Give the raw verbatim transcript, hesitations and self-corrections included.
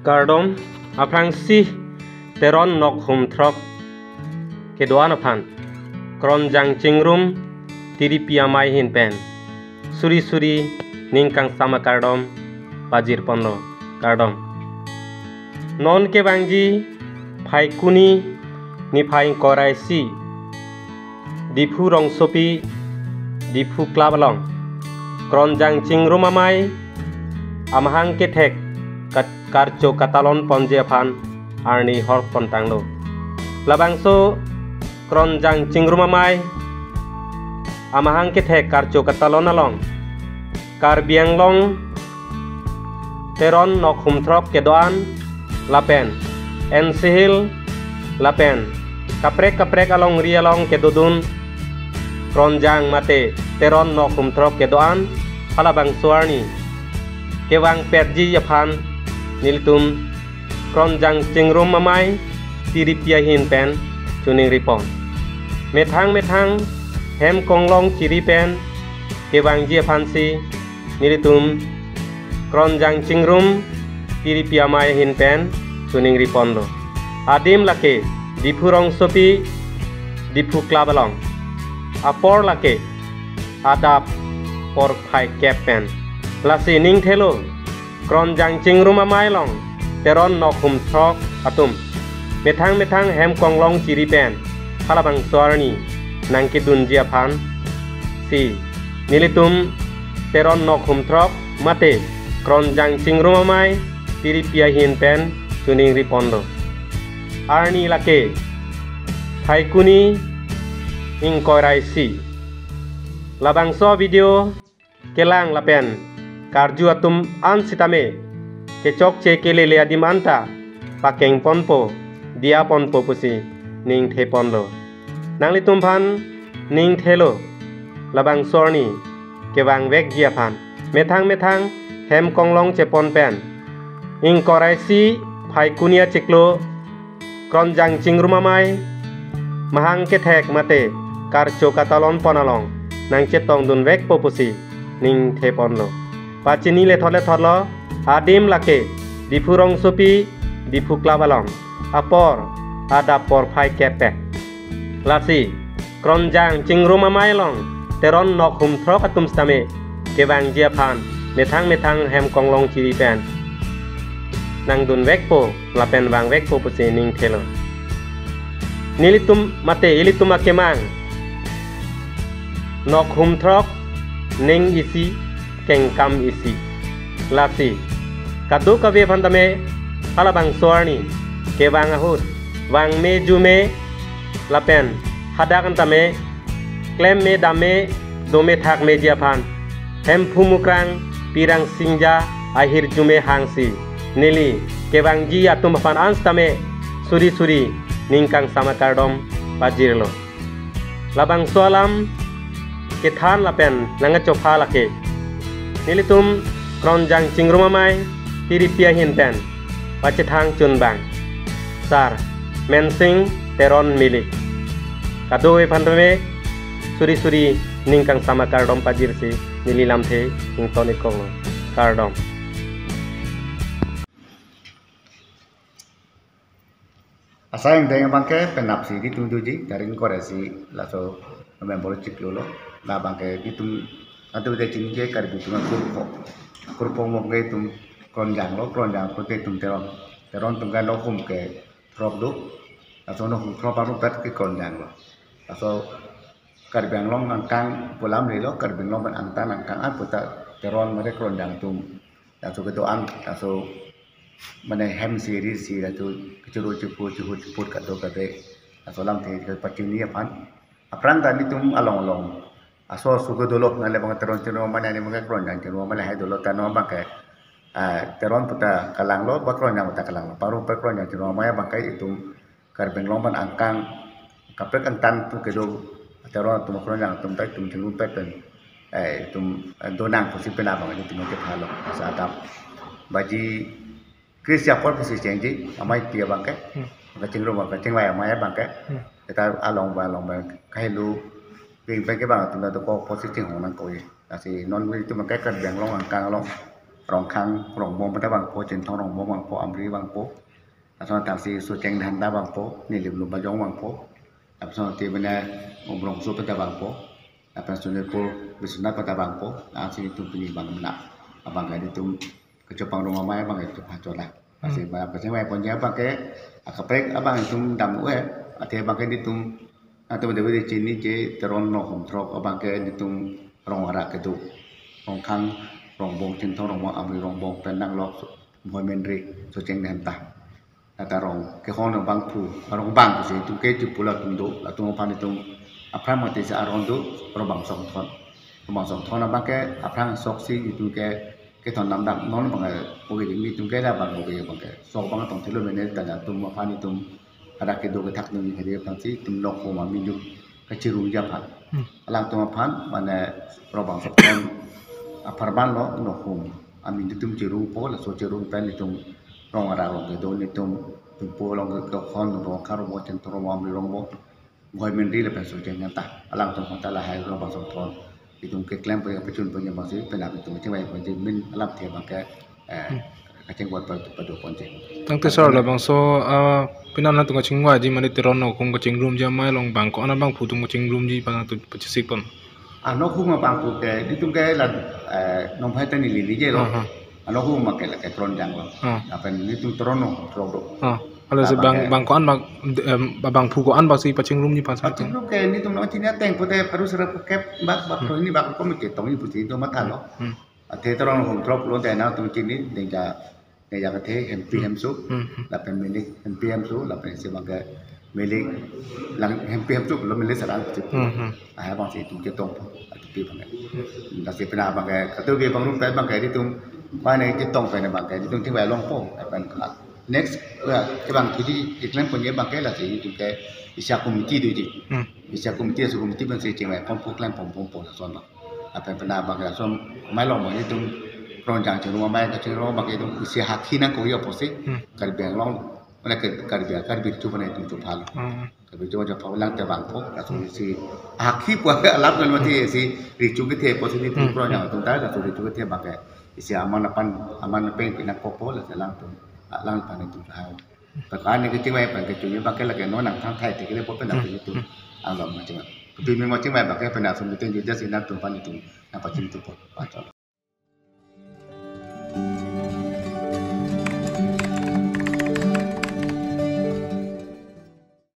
Kardom, aphrangsi Teron Nokhum Throk kedo-an aphan Kronjang Chingrum Tiripi Amei ahin pen suri suri ning kangsam akardom pajir ponlo. Kardom. Non kevangji Phaikuni niphai ingkoi ra isi, Diphu rongsopi Diphu Club along Kronjang Chingrum Amei amahang kethek kat-, karcho katalon ponji aphan arni hor pontanglo. Labangso Kronjang Chingrum Amei amahang kethek karcho katalon along Karbi Anglong Teron Nokhum Throk kedo-an lapen N C Hills lapen kaprek kaprek alongri along kedodun Kronjang mate Teron Nokhum Throk kedo-an halabangso arni kevang petji aphan nelitum Kronjang Chingrum Amei Tiripi ahin pen choningri pon. Methang methang hem konglong chiri pen kevangji aphansi nelitum Kronjang Chingrum Tiripi Amei ahin pen choningri ponlo. Adim lake Diphu rongsopi Diphu Club along. Apor lake adap porphai kep pen. Lasi ning thelo Kronjang Chingrum Amei along Teron Nokhum Throk atum methang methang hem konglong chiri pen halabangso arni nangkedunji aphansi nelitum Teron Nokhum Throk mate Kronjang Chingrum Amei Tiripi ahin pen choningri ponlo. Arni lake Phaikuni ingkoi ra isi. Labangso video kelang lapen karju atum an sitame kechokche kelele adim anta pakeng ponpo, diya ponpo pusi ning the ponlo. Nanglitum aphan ning thelo labangso arni kevang vekji aphan. Methang methang hem konglong chepon pen ingkoi ra isi Phaikuni achiklo Kronjang Chingrum Amei mahang kethek mate karcho katalon pon along nangchetongdun vekpo pusi ning the ponlo. Pachini lethot lethotlo, adim lake Diphu rongsopi Diphu Club along. Apor adap porphai kep pen. Lasi Kronjang Chingrum Amei along Teron Nokhum Throk atum sitame kevangji aphan methang methang hem konglong chiri pen nangdun vekpo lapen vang vekpo pusi ning thelo. Nelitum mate ilitum akemang Nokhum Throk ning isi kengkam isi. Lasi kadokave aphan tame halabangso arni kevang ahut vangme jume lapen hadak an tame klemme damme dome thakmeji aphan Hemphu Mukrang Pirang Singja ahirjume hangsi neli kevangji atum aphan an sitame suri suri ning kangsam akardom pajirlo. Labangso alam kethan lapen nangkachopha lake nelitum Kronjang Chingrum Amei Tiripi ahin pen pachethang chunbang Sar Mensing Teron Milik. Kadokave aphan tame suri suri ning kangsam akardom pajirsi neli lamthe ington-ik konglo. Kardom. Asai angdeng abangke penapsi nelitum doji, tarik ingkoi ra isi laso November chiklo lo. Labangke nelitum atu de chingje Karbi atum akurpo. Akurpo abangke itum Kronjang lo, Kronjang pute itum Teron. Teron atum kan Nokhum ke throk do. Laso Nokhum throk parumpet ke Kronjang lo. Laso Karbi Anglong angkang pu alam lelo, Karbi Anglong pen angtan angkang an puta Teron mate Kronjang atum laso kedo-an, laso mane hem si ri si laso kechoro chepu chehut cheput kadokave laso alamthe pachini aphan. Aphrang ta nelitum along along aso aso ke dolo, nale abang Teron Chingrum Amei, nale abang Kronjang Chingrum Amei lahai dolo, ta non abangke, ah, Teron puta kelang lo ba Kronjang puta kelang lo, parumpet Kronjang Chingrum Amei abangke itum Karbi Anglong pen angkang kaprek angtan atum kedo, Teron atum Kronjang atum ta itum chingrumpet pen, eh, itum, eh, donang pusi penap abang itum ke phalo sa adap. Baji Chris apor pusi chengji, amei pi abangke. Hmm. Abangke Chingrum abangke, Chingrum amei abangke. Hmm. Kita along ba along ba kahelo, ping ping ke bang atum ta ko pusi chinghong nangkok-i. Lasi non itum abangke Karbi Anglong angkang along Rongkhang Rongbong pen ta vangpo, Chinthong Rongbong vangpo, Amri vangpo. Lason tangsi Socheng Dhenta vangpo, Nilip Lumbajong vangpo. Lapuson te bene Umrongso pen ta vangpo. Lapen Sonitpur Biswanath pen ta vangpo. Lasi itum pini vang mena. Abang ke itum kechopang rumah mai abang itum pachola. Pasi Hmm. ba pasi mai ponja abang ke akaprek abang itum dam ue. Athe abang ke itum atum David chini je Teron Nohum throk abang ke itum rong arak kedo. Rongkhang, Rongbong, Chinthong Rongbong, Amri Rongbong, pen nanglok Bhoi Menri, Socheng Dhenta. Lata rong kehon abangphu, rong bang si itum ke chupula atum do, latum aphan itum aphrang mati si arong do, Rongbang Songthon. Rongbang Songthon abang ke aphrang sok si itum ke kethon namdam non abang ke oge ding itum ke la abang oge abang ke. Sok abang tong thilo mene ta latum aphan itum arak kedo kethak nung hede aphan si itum Nohum amin do kachirung ji aphan. Hmm. Alangtum aphan mane Rongbang Songthon apharman lo Nohum amin do itum chirungpo, laso chirung pen itum rong arak rong kedo itum tumpo along ke kehon Rongkhang Rongbong, Chinthong Rongbong, Amri Rongbong, Bhoi Menri lapen Socheng Dhenta. Alangtum aphan ta lahai Rongbang Songthon itum keklem pen pachun pen abang si penap itum chingvai pen si min alamthe abang ke, eh, Hmm. kachingvai pen pado ponji. Tangte sir, labangso, ah, penap nangtum kachingvai ji mane Teron Nohum kachingrum ji amei along bang ko-an abangphu atum kachingrum ji pen nangtum pachesik pon. Ah, Nohum abangphu ke itum ke la, eh, nongbhai ta neli neli je lo. Aha. Ah, Nohum abang ke la ke Kronjang lo. Ah. Lapen itum Teron Nohum throk do. Ah. Halo si Abang bang ke bang ko-an bang, em, bangphu ko-an bang si pachingrum ji pen sa. Pachingrum ke itum nangchini ateng pute pharu sera pukep bak bak Hmm. Rohini bak ko mite tong ipusi itum matha lo. Hmm. Athe Teron Nohum throk lo dena itum chini dengja dengja kethe hempi Hmm. hemso. Hmm, hmm. Lapen Milik hempi hemso, lapen si abang ke Milik lang hempi hemso lo Milik Sarang si. Hmm, hmm. Ah, abang si itum chetongpo, atupi abang ke. Hmm. Lasi penap abang ke, katupi abang rum pen abang ke itum mane chetong pen abang ke itum chingvai longpo, lapen ke next, ya, kevang thuji keklem ponji abang ke lasi itum ke isi a-committee doji. Hmm. Isi a-committee, aso committee pen si chingvai ponpo klem pon ponpo lason lo. Lapen penap abang ke lason amei along abang itum Kronjang chingrum amei kachingrum abang ke itum isi a-hakhi nangkok ji apotsi Hmm. Karbi Anglong, mane ke Karbi, Karbi Riso aphan itum chopha lo. Hmm. Karbi Riso chopha lang te vangpo, laso isi a-hakhi pu alam kan mati isi riso kethe apotsi itum Hmm. Kronjang atum ta laso riso kethe abang ke isi aman aphan, aman pen pinangkokpo, lasi alangtum, alangphan itum lahai. Pen ko-an ne kachingvai pen kachingvai abang ke lake non nangthang thai te kele po pen Hmm. nangtum itum Hmm. along ma chingvai. Pini ma chingvai abang ke pen aso meeting ju jas inam atum aphan itum nangpachini thupo. Pachol.